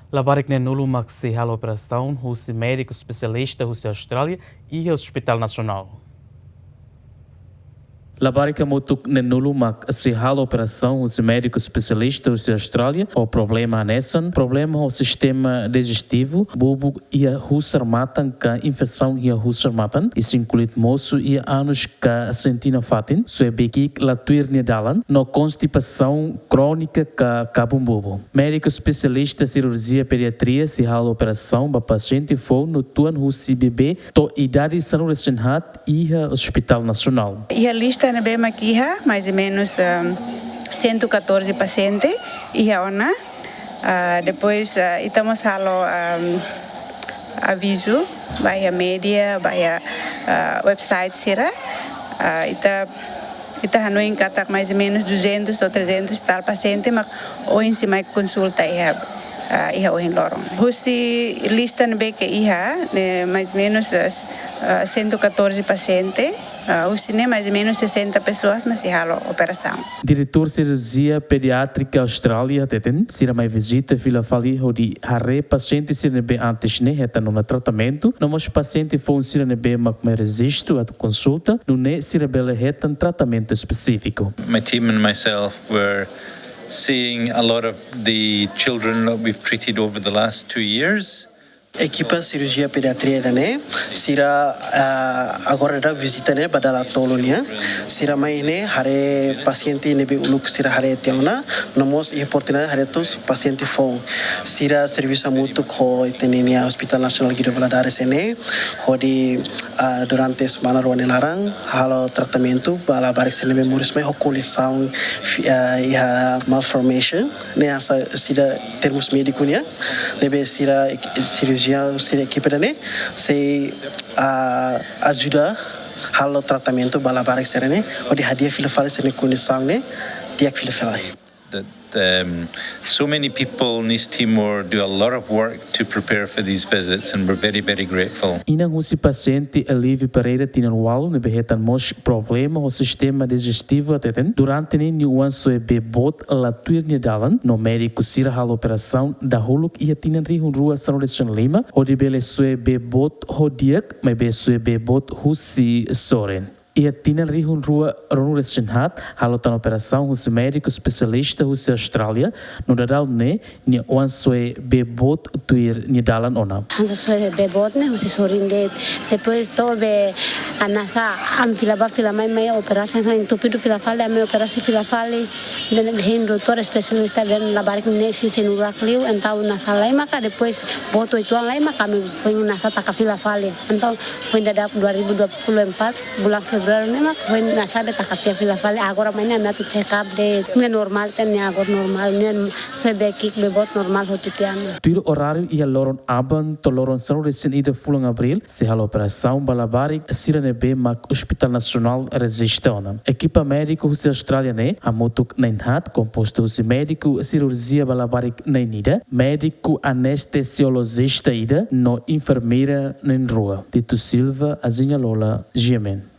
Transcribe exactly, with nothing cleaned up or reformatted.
Labarik neen-nulu mak sei halo operasaun husi médiku espesialista husi Austrália iha Hospital Nasionál. Labarik hamutuk neen-nulu mak sei halo operasaun husi médiku espesialista husi Austrália ho problema hanesan problema ho sistema dijestiva, bubu iha husar matan ka infesaun iha husar matan, isin kulit mosu iha anus ka senti nafatin, soe-bee ki'ik la tuir nia dalan, no konstipasaun krónika ka kabun bubu. Médiku espesialista sirurjia pediatria sei halo operasaun ba pasiente foun no tuan husi bebé to'o idade sanulu-resin-haat iha Hospital Nasionál. Iha lista ne'ebé mak iha, mais ou menos, ahm, cento e catorze pasiente iha ona. Ah, depois, ah, ita mós halo, ahm, avizu ba iha média, ba iha, ah, website sira. Ah, ita, ita hanoin katak mais ou menos duzentos ou trezentos tal pasiente mak ohin sei mai konsulta iha, ah, iha ohin loron. Husi lista ne'ebé ke iha, ne'e mais ou menos, ah, s-, ah, cento e catorze pasiente, ah, husi ne'e mais ou menos sessenta pessoas mak sei halo operasaun. Diretór Sirurjia Pediátrika Austrália hateten, sira mai vizita fila fali hodi haree pasiente sira ne'ebé antes ne'e hetan ona tratamentu, no mós pasiente foun sira ne'ebé mak mai rejistu atu konsulta, nune'e sira bele hetan tratamentu espesífiku. My team and myself were seeing a lot of the children that we've treated over the last two years. Ekipa sirurjia pediatria ida-ne'e, sira, ah, agora daudaun vizita ne'e ba dala tolu nian. Sira mai ne'e haree pasiente ne'ebé uluk sira haree tiha ona, no mós iha oportunidade haree tuir pasiente foun. Sira servisu hamutuk ho ita-nia Hospital Nasionál Guido Valadares ne'e, hodi, ah, durante semana rua nia laran, halo tratamentu ba labarik sira ne'ebé moris mai ho kondisaun fi-, ah, iha malformation, ne'e hanesan sira termus médiku nian, ne'ebé sira ek-, sirurjiaun sira ekipa ida-ne'e sei, ah, ajuda halo tratamentu ba labarik sira-ne'e, hodi hadi'a fila fali sira-nia kondisaun ne'e di'ak fila fali. That, um, so many people in East Timor do a lot of work to prepare for these visits, and we're very, very grateful. Inan husi pasiente Elivio Pereira tinan ualu ne'ebé hetan mós problema ho sistema dijestiva hateten, durante ne'e nia oan soe-bee boot la tuir nia dalan, no médiku sira halo operasaun dahuluk iha tinan rihun rua sanulu-resin-lima, hodi bele soe-bee boot ho di'ak, maibé soe-bee boot husi sorin. Iha tinan rihun rua ruanulu-resin-haat, halo tan operasaun husi médiku espesialista husi Austrália, no daudaun ne'e, nia oan soe-bee boot tuir nia dalan ona. Hanesan soe-bee boot ne'e husi sorin de'it. Depois to'o be hanesan ami fila bá fila mai, mai operasi hanesan entupidu fila fali, ami operasi fila fali. Dehan, dehan doutór espesialista dehan labarik ne'e sei, sei nurak liu, entaun hanesan lai maka depois boot uitoan lai maka ami foin hanesan taka fila fali. Entaun foin daudauk dua ribu dua puluh empat, bulan Fevereru ne'e mak foin hanesan be taka tiha fila fali. Agora mai ne'e ami atu check up de'it. Ne'e normál, tan ne'e agora normál, ne'e soe-bee ki'ik, bee boot normál hotu tiha ona. Tuir oráriu iha loron aban to'o loron sanulu-resin-ida fulan Abríl, sei halo operasaun ba labarik sira ne'ebé mak Hospital Nasionál rejista ona. Ekipa médiku husi Austrália ne'e, hamutuk na'in-haat, kompostu husi médiku sirurjia ba labarik na'in-ida, médiku anestesiolojista ida, no enfermeira na'in-rua. Tito Silva, Azinha Lola, G M N.